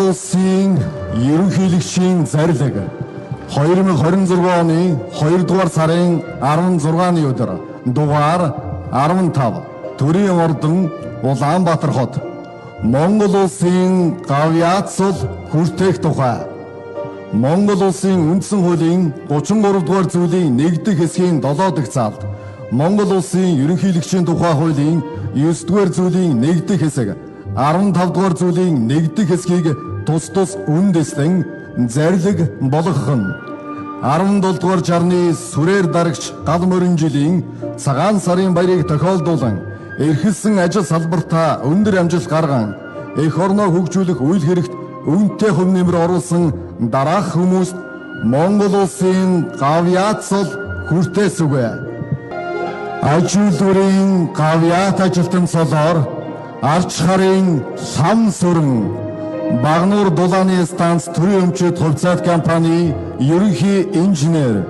Улсын ерөнхийлөгчийн зарлиг 2026 оны 2 дугаар сарын 16-ны өдөр дугаар 15 төрийн ордон Улаанбаатар хот Монгол улсын гавьяат цол хүртээх тухай Монгол улсын үндсэн хуулийн 33 дугаар зүйлийн 1 дэх хэсгийн 7 дахь заалд Монгол улсын ерөнхийлөгчийн тухай хуулийн 9 дугаар зүйлийн 1 дэх хэсэг 15 дугаар зүйлийн 1 дэх хэсгийг тус тус үндэслэн зарлиг болгох нь 17 дугаар жарны сүрээр дарагч гал морин жилийн цагаан сарын баярыг тохиолдуулан эрхэлсэн ажил салбартаа өндөр амжилт гарган эх орноо хөгжүүлэх үйл хэрэгт үнэтэй хувь нэмэр оруулсан дараах хүмүүст Монгол улсын гавьяат цол хүртээс үгэ. Аж үйлдвэрийн гавьяат ажилтан цолоор Арч харын лам сүрэн Багнуур дулааны станц төрийн өмчит хувьцаат компани ерөнхий инженер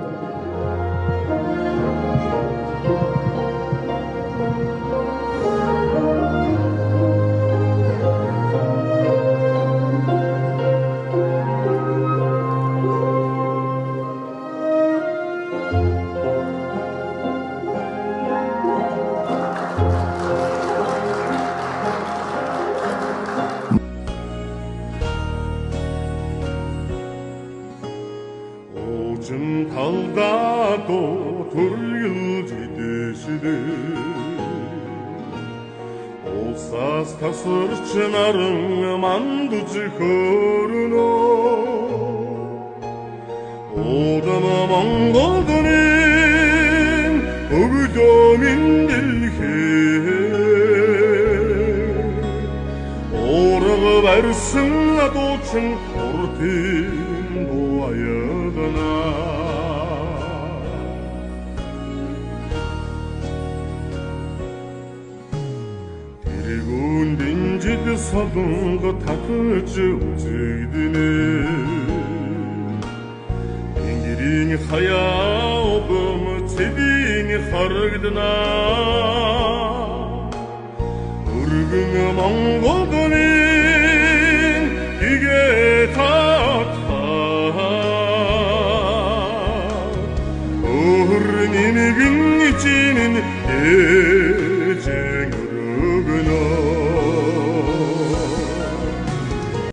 Уужин талда төргөл жетишди. Улсаас тасарч наран мандаж хөрнө. Удам Монголын өглөө минь дэлхээ. Ураг барьсан дуучин уртын дуаяна. Тэргүүн динжид солонго татаж үзэгдэнэ. Тэнгэрийн хаяа угам цэвийн харагдана. Өргөн Монголын игээ татхаа. Өөр нэмгэн ичинэн ээжэн өргөнө.